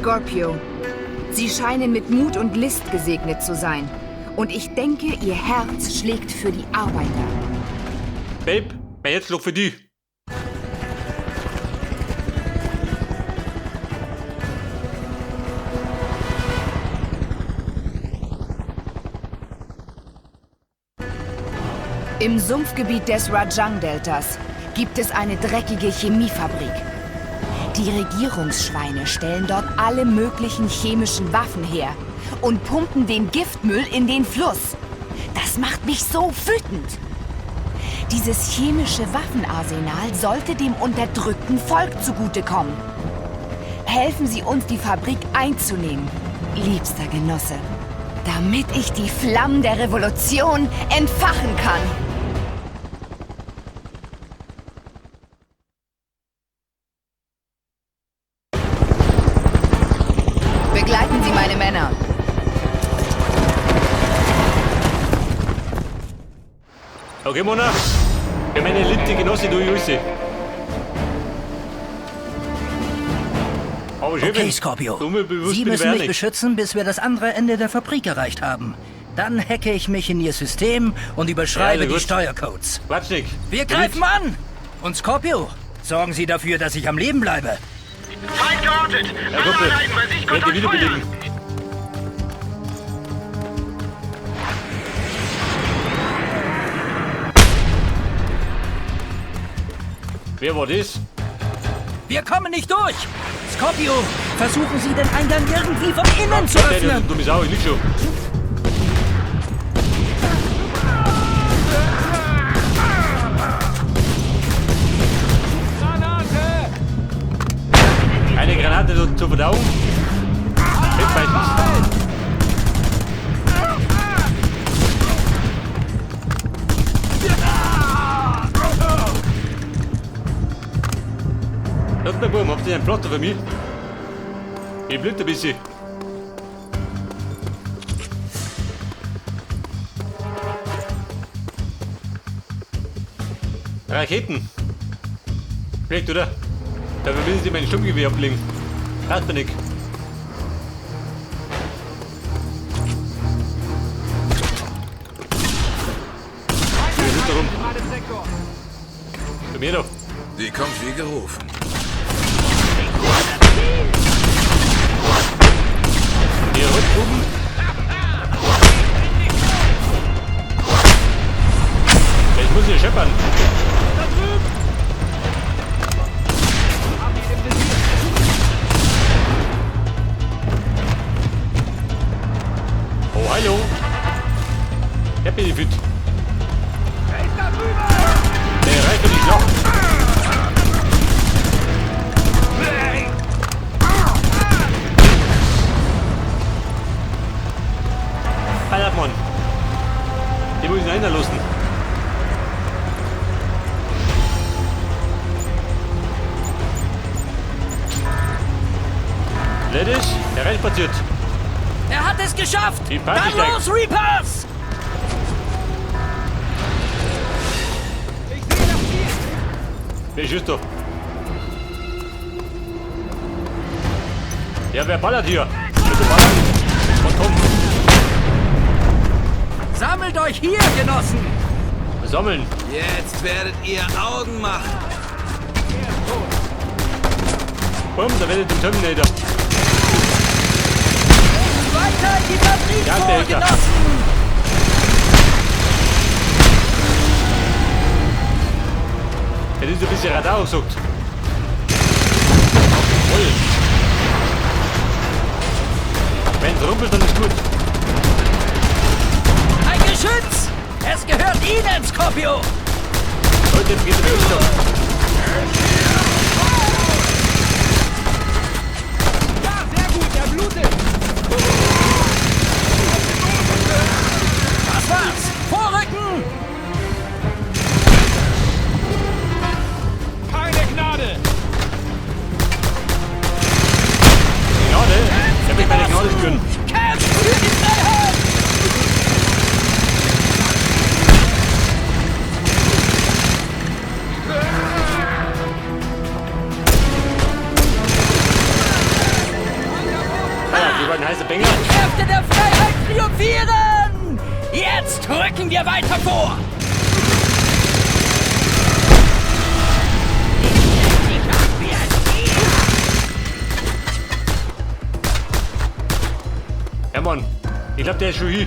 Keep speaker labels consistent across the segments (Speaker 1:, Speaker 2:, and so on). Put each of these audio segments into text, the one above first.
Speaker 1: Scorpio. Sie scheinen mit Mut und List gesegnet zu sein. Und ich denke, Ihr Herz schlägt für die Arbeiter.
Speaker 2: Babe, mein Herzschlag für dich.
Speaker 1: Im Sumpfgebiet des Rajang-Deltas gibt es eine dreckige Chemiefabrik. Die Regierungsschweine stellen dort alle möglichen chemischen Waffen her und pumpen den Giftmüll in den Fluss. Das macht mich so wütend. Dieses chemische Waffenarsenal sollte dem unterdrückten Volk zugutekommen. Helfen Sie uns, die Fabrik einzunehmen, liebster Genosse, damit ich die Flammen der Revolution entfachen kann. Begleiten Sie meine Männer.
Speaker 2: Okay, Mona. Für meine liebste Genosse, du Jussi. Aber schön,
Speaker 3: Okay, Scorpio.
Speaker 2: Umweltbewusst
Speaker 3: Sie
Speaker 2: bin ich
Speaker 3: müssen mich
Speaker 2: nicht.
Speaker 3: beschützen, bis wir das andere Ende der Fabrik erreicht haben. Dann hacke ich mich in Ihr System und überschreibe
Speaker 2: Ja,
Speaker 3: die
Speaker 2: gut.
Speaker 3: Steuercodes.
Speaker 2: Quatsch nicht.
Speaker 3: Wir greifen an! Und Scorpio, sorgen Sie dafür, dass ich am Leben bleibe.
Speaker 4: Feind geortet!
Speaker 2: Ja,
Speaker 4: Alle
Speaker 2: Kumpel.
Speaker 4: Einheiten bei
Speaker 2: Werd dich
Speaker 4: Sichtkontakt feuern!
Speaker 2: wiederbeleben. Wer war das?
Speaker 3: Wir kommen nicht durch! Scorpio, versuchen Sie den Eingang irgendwie von innen zu
Speaker 2: Der,
Speaker 3: öffnen!
Speaker 2: du dumme Sau, ich lieg schon. Eine Granate zur Verdauung. Hilft meistens. Lass mal, Buben, habt ihr einen Pflaster für mich? Ich blute ein bisschen. Raketen. Schlecht, oder? Dafür müssen Sie mein Sturmgewehr ablegen. Passt mir nicht. Wir sind da rum. Bei mir doch.
Speaker 5: Sie kommt wie gerufen.
Speaker 2: Hier rückrufen. Ich muss hier scheppern. Oh, hallo. Ich bin fit. Der reicht doch nicht noch. Alter, Mann. Die muss ich noch hinterlassen. Ladies, der reinspaziert.
Speaker 3: Er hat es geschafft!
Speaker 2: Die Party
Speaker 3: Dann los, Reapers!
Speaker 2: Wer schießt doch? Ja, wer ballert hier? Bitte ballern. Von Tom.
Speaker 3: Sammelt euch hier, Genossen!
Speaker 2: Sammeln.
Speaker 5: Jetzt werdet ihr Augen machen.
Speaker 2: Bumm, da werdet ihr den Terminator.
Speaker 3: Weiter in die Fabrik
Speaker 2: Ja,
Speaker 3: vor,
Speaker 2: der ist da.
Speaker 3: Genossen!
Speaker 2: Das ist ein bisschen Radar gesagt. Voll. Wenn's rumpelt, dann ist gut.
Speaker 3: Ein Geschütz! Es gehört Ihnen, Scorpio!
Speaker 2: Leute, jetzt geht's wieder.
Speaker 6: Ja, sehr gut, er blutet!
Speaker 3: Das war's! Vorrücken!
Speaker 6: Keine Gnade!
Speaker 2: Gnade? Ich hab nicht meine Gnade spüren.
Speaker 3: Kämpft für die Freiheit!
Speaker 2: heißer Banger.
Speaker 3: Die Kräfte der Freiheit triumphieren! Jetzt rücken wir weiter vor!
Speaker 2: Ja, Mann. Ich glaub, der ist schon hier.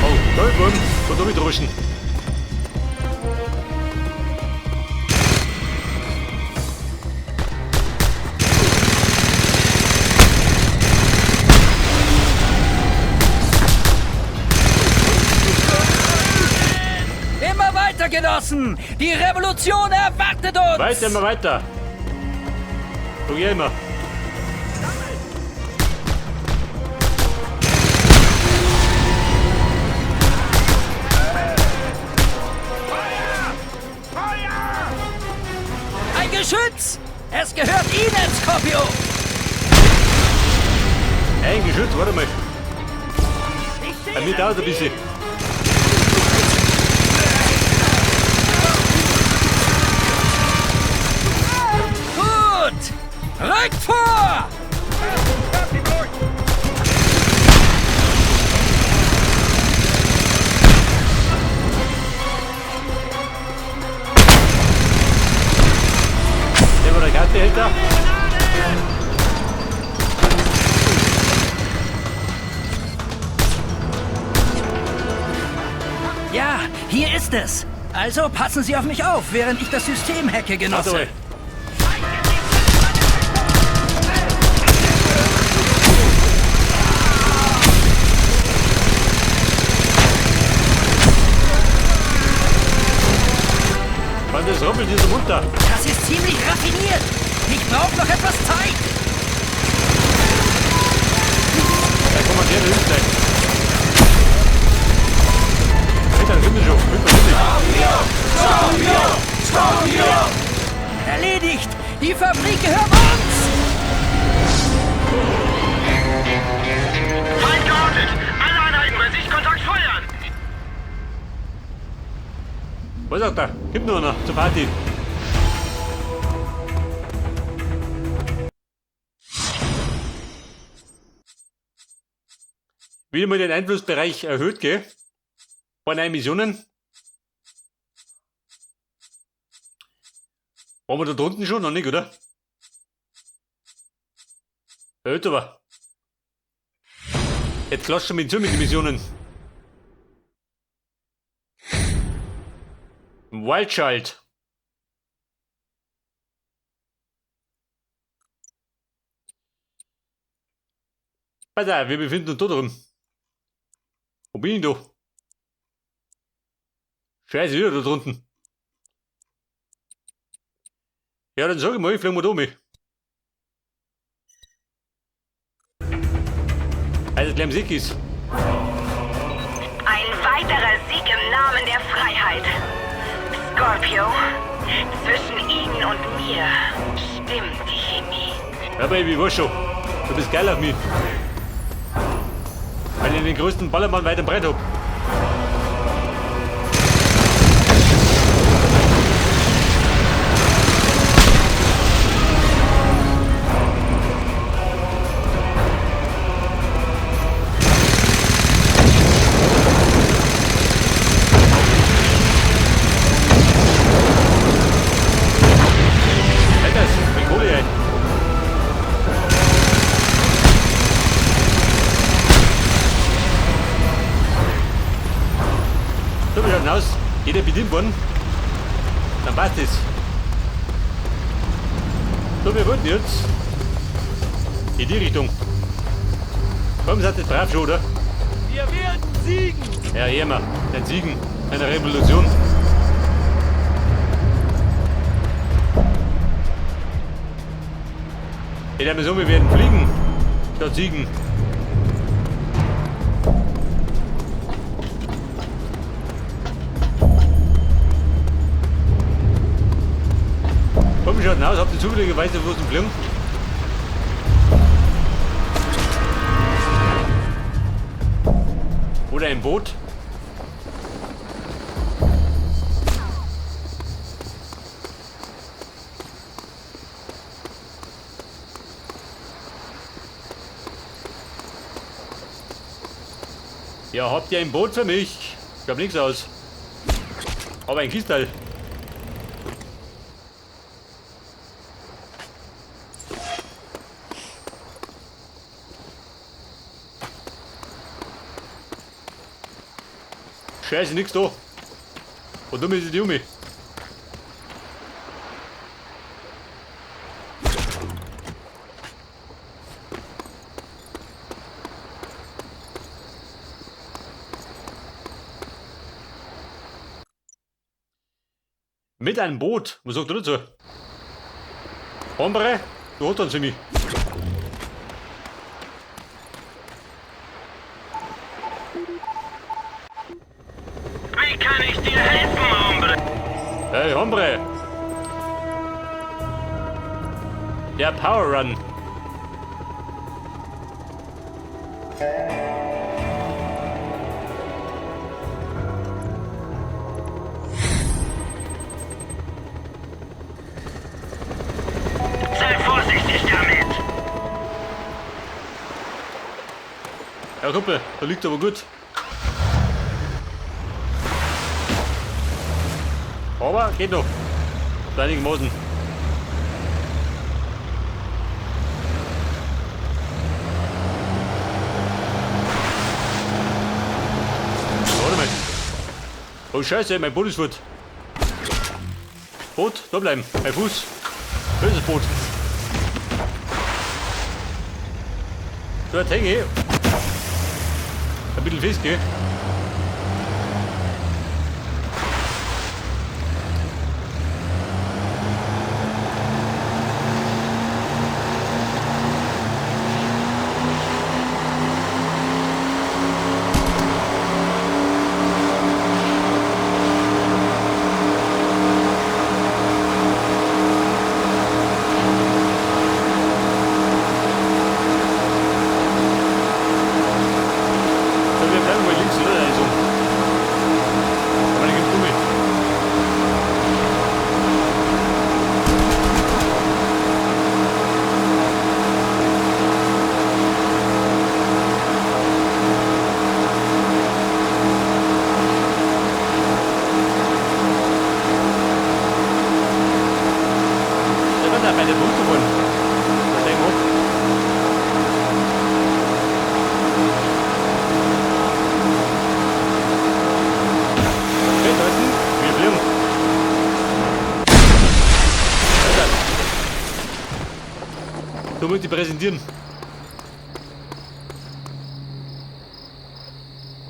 Speaker 2: Oh, da ist ein. Da mitruschen.
Speaker 3: Immer weiter, Genossen! Die Revolution erwartet uns!
Speaker 2: Weiter, immer weiter. So geh immer.
Speaker 3: Ein Geschütz! Es gehört Ihnen, Scorpio!
Speaker 2: Ein Geschütz, warte mal. Bei mir dauert ein bisschen.
Speaker 3: Gut! Rückt vor!
Speaker 2: Der, wo der Karte hält da.
Speaker 3: Ja, hier ist es. Also passen Sie auf mich auf, während ich das System hacke, Genosse.
Speaker 2: Warte mal. Mann, das rubbelt hier so munter.
Speaker 3: Das ist ziemlich raffiniert. Ich brauche noch etwas Zeit.
Speaker 2: Der Kommandeur hilft gleich. Alter, das sind wir schon. Scorpio!
Speaker 3: Scorpio! Erledigt! Die Fabrik gehört uns!
Speaker 4: Feind geortet! Alle Einheiten bei Sichtkontakt feuern!
Speaker 2: Was sagt er? Gib nur noch zur Party. Wieder mal den Einflussbereich erhöht, gell? Bei neuen Missionen. Waren wir da drunten schon? Noch nicht, oder? Erhöht aber. Jetzt lass schon mit zu mit den Missionen. Wildchild. Pass auf, wir befinden uns da drin. Wo bin ich da? Scheiße, wieder da drunten. Ja, dann sag ich mal, ich flieg mal da mit. Also, gleich Sieg ist.
Speaker 1: Ein weiterer Sieg im Namen der Freiheit. Scorpio, zwischen Ihnen und mir stimmt die Chemie.
Speaker 2: Ja, Baby, weiß schon. Du bist geil auf mich. Weil ich den größten Ballermann weit und breit hab. Alter, das ist Kohle, ey. So, wir schauen aus. Jeder bedient worden. Dann passt es. So, wir wollten jetzt in die Richtung. Komm, seid ihr brav schon, oder?
Speaker 6: Wir werden siegen!
Speaker 2: Ja, immer. Dann siegen. Eine Revolution. Ich dachte mir so, wir werden fliegen. Statt siegen. Komm, wie schaut denn aus? Habt ihr zufälligerweise wo zum Fliegen? Oder ein Boot? Ja, habt ihr ein Boot für mich? Ich hab nichts aus. Aber ein Kistal. Scheiße, nix da. Und dumm ist die Jumi. Mit einem Boot. Was sagt du dazu? Hombre, du hast dann zu mir.
Speaker 4: Wie kann ich dir helfen, Hombre?
Speaker 2: Hey, Hombre! Der Power Run.
Speaker 4: Sei vorsichtig damit!
Speaker 2: Ja, Kumpel, da liegt aber gut. Aber geht noch. Zu einigen Maßen. Warte mal. Oh Scheiße, mein Boot ist fort. Boot, da bleiben. Mein Fuß. Böses Boot. Dort hänge ich. Ein bisschen fest, gell? So, wir bleiben mal links, oder? Also. Aber da gibt's Gummi. Da wird auch bei der Boot davon. Da steigen wir ab. Festhalten, wir fliegen. Alter. Du musst dich präsentieren.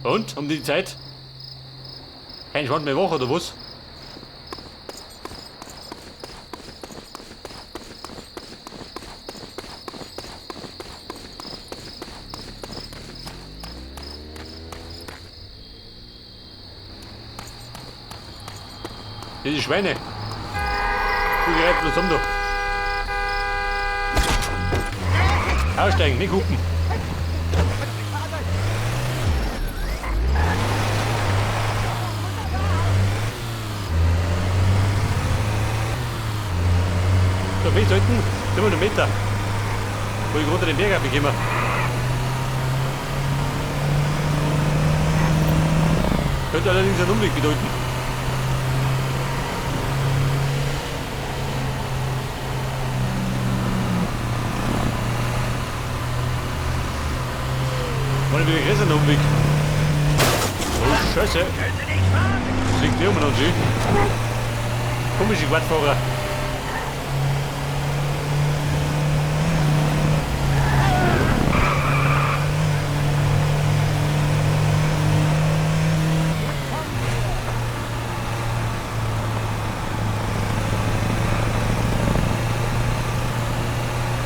Speaker 2: Und? Um die Zeit? Kein Schwanz mehr wach, oder was? Diese Schweine. Du gerät bloß um da. Aussteigen, nicht hupen. So, festhalten, 700 Meter. Wo ich runter den Berg abgekommen. Könnte allerdings einen Umweg bedeuten. Wollen wir größeren Umweg? Oh Scheiße! Das liegt nicht umeinander, sie. Komische Quadfahrer.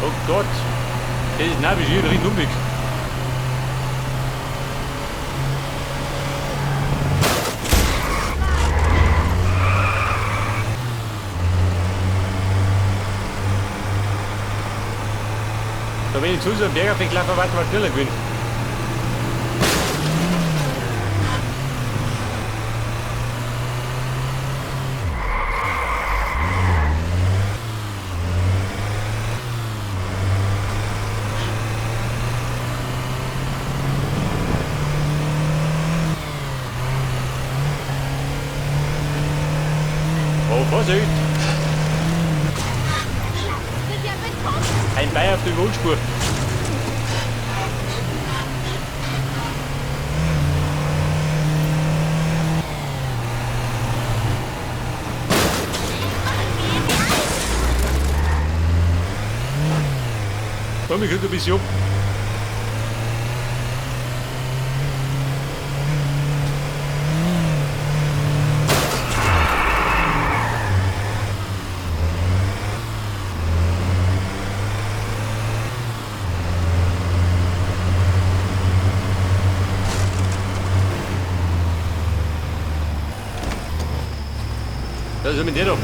Speaker 2: Oh Gott! Das ist Navi, hier ein Umweg. Da wenn ich zu so einem Berg auf den Klaffer warte, war schneller gewesen. Ein Bein auf der Überholspur. Komm, ich könnte ein bisschen ab. Das ist mit der da.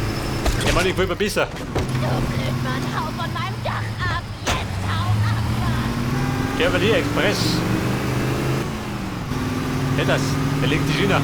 Speaker 2: Der Mann, ich will mir besser.
Speaker 7: Du Blödmann, hau von meinem Dach ab! Jetzt hau ab, Mann!
Speaker 2: Cavalier Express. Ja, das. Der legt die Schiene.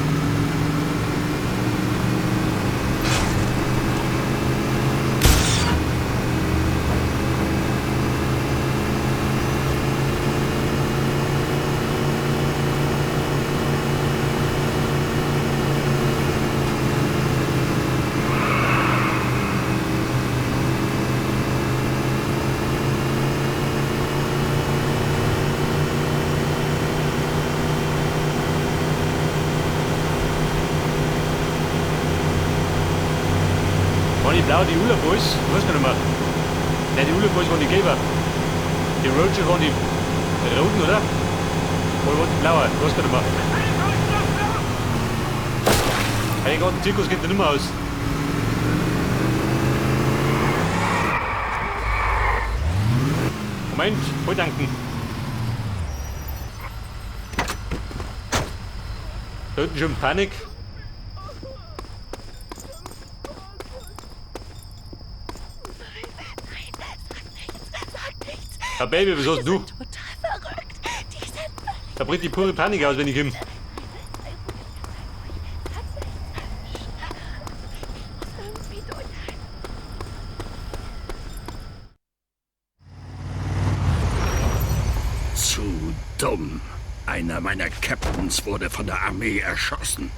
Speaker 2: Waren die blau die Ulla Boys? Ich weiß gar nicht mehr. Nein, die Ulla Boys waren die gelben. Die Roaches waren die roten, oder? Oder waren die blauen? Ich weiß gar nicht mehr. Hey, den Zirkus geht ja nicht mehr aus. Moment, voll danken. Da hinten schon Panik. Ja, Baby, was hast du?
Speaker 7: Total verrückt. Die sind völlig.
Speaker 2: Da bricht die pure Panik aus, wenn ich komme.
Speaker 8: Zu dumm. Einer meiner Captains wurde von der Armee erschossen.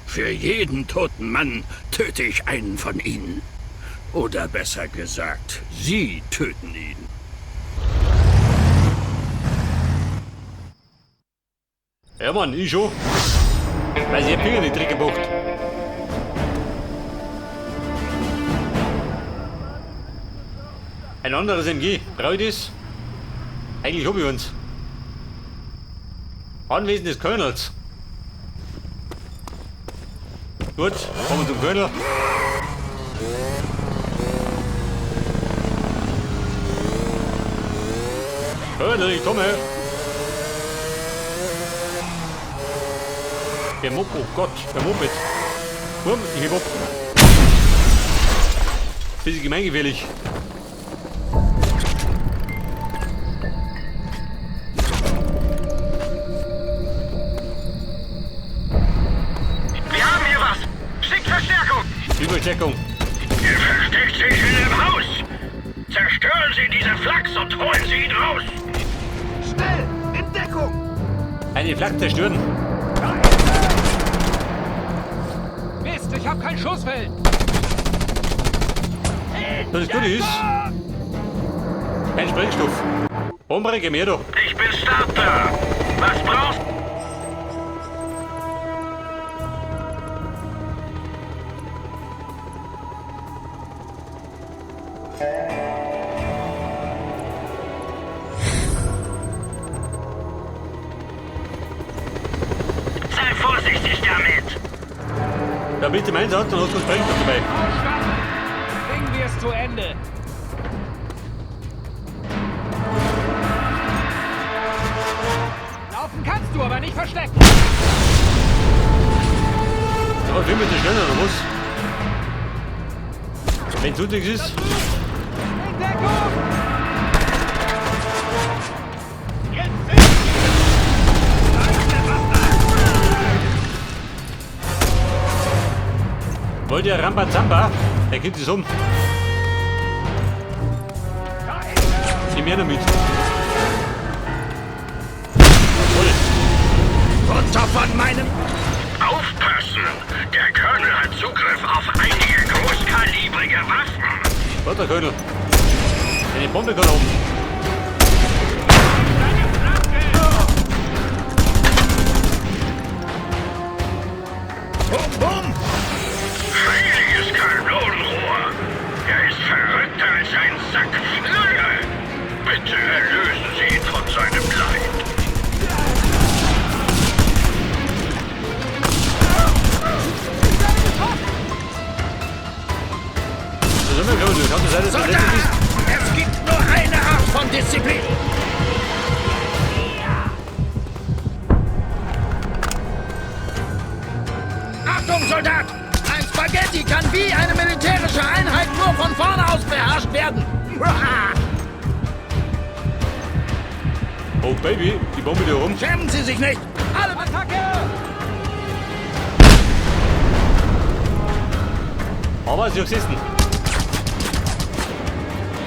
Speaker 8: Für jeden toten Mann töte ich einen von ihnen. Oder besser gesagt, sie töten ihn.
Speaker 2: Ja, Mann, ich schon. Weil ich hab Finger nicht drin gemacht. Ein anderes MG. Brauche ich das? Eigentlich hab ich eins. Anwesen des Colonels. Gut, kommen wir zum Colonel. Colonel, ich komme. Der Mop, oh Gott, der Moped. Wurm, ich heb ab. Bisschen gemeingefährlich.
Speaker 4: Wir haben hier was! Schickt Verstärkung!
Speaker 2: Die Verstärkung.
Speaker 8: Er versteckt sich in dem Haus! Zerstören Sie diese Flaks und holen Sie ihn raus!
Speaker 6: Schnell! In Deckung!
Speaker 2: Eine Flak zerstören.
Speaker 6: Mist, ich hab kein Schussfeld!
Speaker 2: Das Gute ist, kein Sprengstoff. Hombre, geh mir da.
Speaker 4: Ich bin startklar! Was brauchst Sei vorsichtig damit!
Speaker 2: Da bitte im Einsatz, dann hast du Sprengstoff dabei.
Speaker 6: Bringen wir es zu Ende! Laufen kannst du, aber nicht verstecken!
Speaker 2: Ja, wir müssen schneller, oder was? Wenn es unterwegs ist.
Speaker 6: In Deckung!
Speaker 2: Wollt ihr Rambazamba? Der Kind ist um. Nimm mir noch mit. Voll.
Speaker 8: Runter von meinem... Aufpassen! Der Colonel hat Zugriff auf einige großkalibrige Waffen.
Speaker 2: Warte, der Colonel. Eine Bombe kann oben.
Speaker 8: Bum, bum!
Speaker 4: Heiliges Kanonenrohr! Er ist verrückter als ein Sack Flöhe! Bitte erlösen Sie ihn von seinem Leid.
Speaker 8: Soldat! Es gibt nur eine Art von Disziplin! Achtung, Soldat! Ein Spaghetti kann wie eine militärische Einheit nur von vorne aus beherrscht werden!
Speaker 2: Oh Baby, die Bombe da rum.
Speaker 8: Schämen Sie sich nicht! Alle
Speaker 6: Attacke!
Speaker 2: Aber sie gesessen.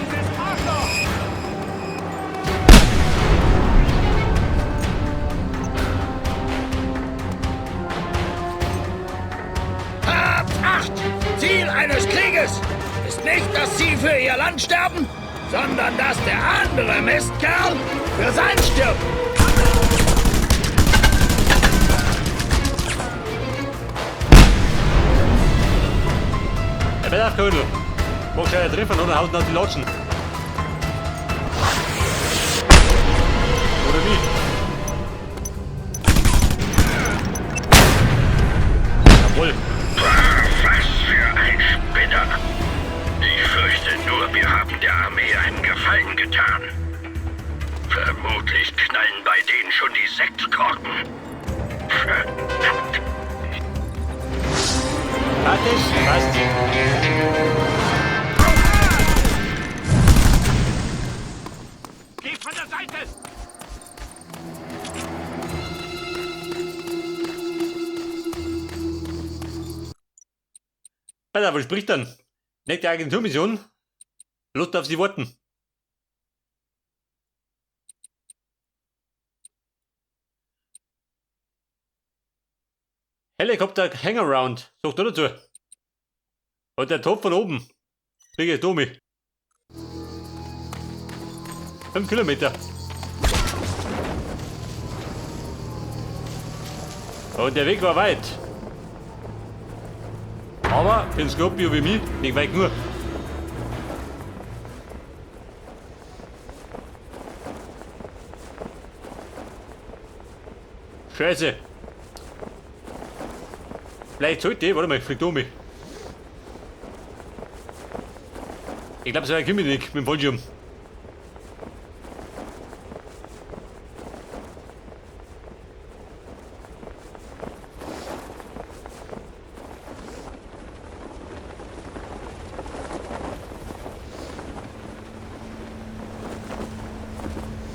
Speaker 6: Dieses Arschloch!
Speaker 8: Habt Acht! Ziel eines Krieges ist nicht, dass Sie für Ihr Land sterben, sondern dass der andere Mistkerl für sein stirbt.
Speaker 2: Ja, pass auf, Ködel. Mach schon treffen oder hauen auf die Latschen. Oder wie? Jawohl.
Speaker 4: Was für ein Spinner! Ich fürchte nur, wir haben der Armee einen Gefallen getan. Vermutlich knallen bei denen schon die Sektkorken. Verdammt!
Speaker 2: Fertig, passt.
Speaker 4: Geh von der Seite!
Speaker 2: Alter, wo spricht dann? Nicht die Agenturmission? Lust auf sie warten. Helikopter Hangaround. Sucht da dazu. Und der Tod von oben. Krieg ich Domi. 5 Kilometer. Und der Weg war weit. Aber für einen Scorpio wie mich, nicht weit nur. Scheiße. Vielleicht sollte ich, warte mal, ich flieg um mich. Ich glaube, so weit komme ich nicht mit dem Fallschirm.